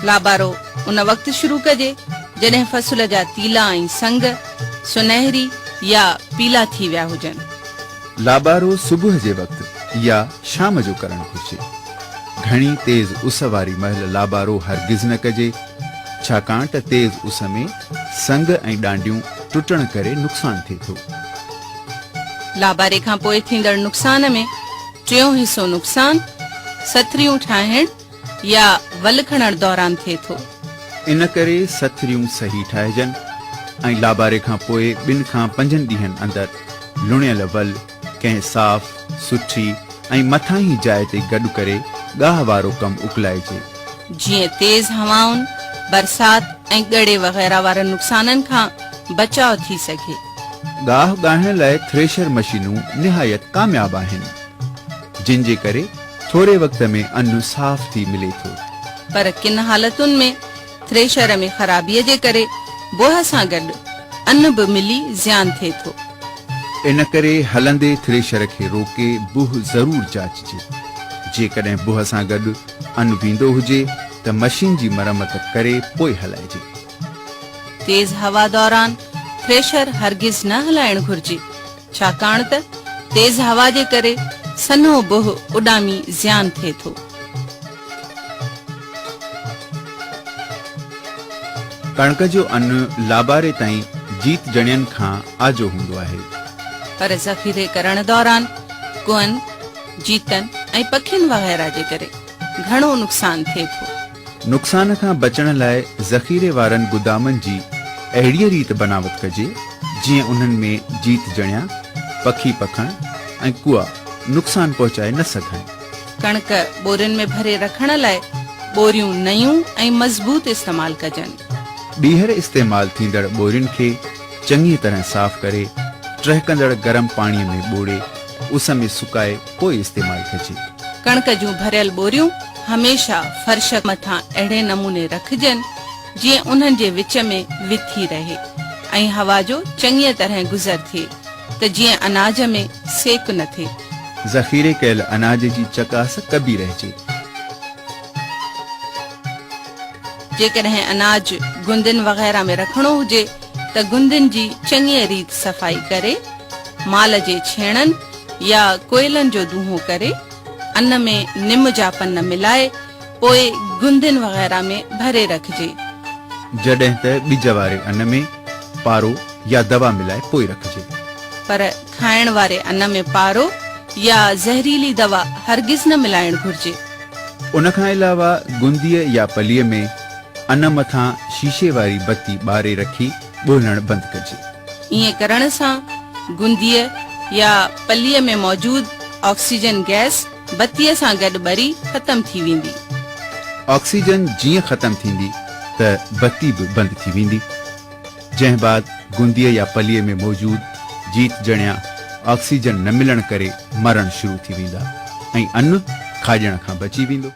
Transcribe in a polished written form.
لابارو ان وقت شروع ڪجي، جڏهن فصل جا تيلا ۽ سنگ سنهري يا پيلا ٿي ويا هجن. لابارو صبح جي وقت يا شام جو ڪرڻ گهرجي. گهڻي تيز اس واري مهل لابارو هرگز نه ڪجي، ڇاڪاڻ ته تيز اس ۾ سنگ ۽ ڏانڊيون ٽٽڻ ڪري نقصان ٿئي ٿو. لاباري کان پوء ٿيندڙ نقصان ۾ ٽيون حصو نقصان سٿريون ٺاهڻ يا ول کڻڻ دوران ٿئي ٿو. ان ڪري سٿريون صحيح ٺاهجن ۽ لاباري کان پوء ٻن کان پنجن ڏينهن اندر لڻيل ول ڪنهن صاف، سٺي ۽ مٿاهين جاء تي گڏ ڪري ڳاهه وارو ڪم اڪلائجي. جيئن تيز هوائن، برسات ۽ ڳڙي وغيره وارن نقصانن کان بچاء ٿي سگهي. ڳاهه ڳاهڻ لاء ٿريشر مشينون نهايت ڪامياب آهن، جن جي ڪري ٿوري وقت ۾ ان صاف ٿي ملي ٿو. پر ڪن حالتن ۾ ٿريشر ۾ خرابيء جي ڪري بوهه سان گڏ ان به ملي زيان ٿئي ٿو. ان ڪري هلندي ٿريشر کي روڪي بوهه ضرور جاچجي. جيڪڏهن بوهه سان گڏ ان ويندو هجي ته مشين جي مرمت ڪري پوء هلائجي. تيز هوا دوران ٿريشر هرگز نه هلائڻ گهرجي، ڇاڪاڻ ته تيز هوا جي ڪري سنهو بوهه اڏامي زيان ٿئي ٿو. ڪڻڪ جو ان لاباري تائين جيت جڻين کان آجو هوندو آهي. پر ذخيري ڪرڻ دوران ڪوئن، جيتن ۽ پکين وغيره جي ڪري گهڻو نقصان ٿئي ٿو. نقصان کان بچڻ لاء ذخيري وارن گدامن جي اهڙيء ريت بناوت ڪجي، جيئن انهن ۾ جيت جڻيا، پکي پکڻ ۽ ڪوئا نقصان پهچائي نه سگهن. ڪڻڪ ٻورين ۾ ڀري رکڻ لاء ٻوريون نيون ۽ مضبوط استعمال ڪجن. ٻيهر استعمال ٿيندڙ ٻورين کي چڱيء طرح صاف ڪري، ٽهڪندڙ گرم پاڻيء ۾ ٻوڙي، اس ۾ سڪائي پوء استعمال ڪجي. ڪڻڪ جون ڀريل ٻوريون هميشه فرش مٿان اهڙي نموني رکجن، جيئن انهن جي وچ ۾ وٿي رهي ۽ هوا جو چڱيء طرح گذر ٿئي ته جيئن اناج ۾ سيڪ نه ٿئي. ذخيري ڪيل اناج جي چڪاس ڪبي رهجي. جيڪڏهن اناج گندين وغيره ۾ رکڻو هجي ته گندين جي چڱيء ريت صفائي ڪري، مال جي ڇيڻن يا ڪوئلن جو دونهون ڪري، ان ۾ نم جا پن ملائي پوء گندين وغيره ۾ ڀري رکجي. جڏهن ته ٻج واري ان ۾ پارو يا دوا ملائي پوء رکجي. پر کائڻ واري ان ۾ پارو يا زهريلي دوا هرگز نه ملائڻ گهرجي. ان کان علاوه گنديء يا پليء ۾ ان مٿان شيشي واري بتي ٻاري رکي ڳولڻ بند ڪجي. ائين ڪرڻ سان گنديء يا پليء ۾ موجود آڪسيجن گئس بتيء سان گڏ ٻري ختم ٿي ويندي. آڪسيجن جيئن ختم ٿيندي ته بتي به بند ٿي ويندي. جنهن بعد گنديء يا پليء ۾ موجود جيت جڻيا آڪسيجن نه ملڻ ڪري مرڻ شروع ٿي ويندا ۽ ان کاڄڻ کان بچي ويندو.